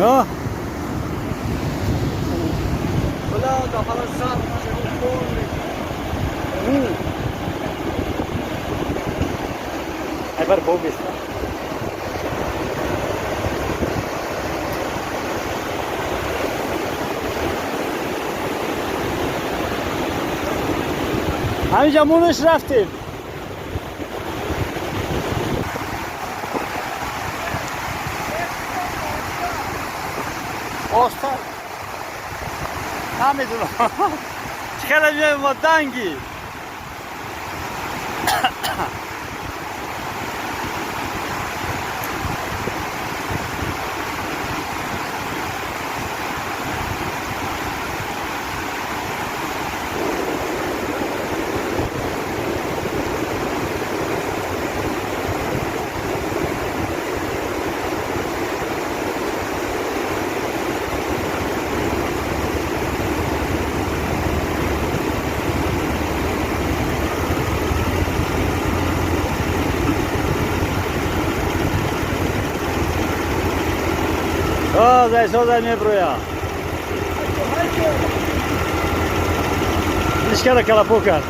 А? Бля, да холосар, полный. Айбар бобис. Ҳаминҷа мунаш рафтем. Оста. Намедунам. Чӣ хела меоем мо данги. Созай, созай меброя. Ишкара калапо кард.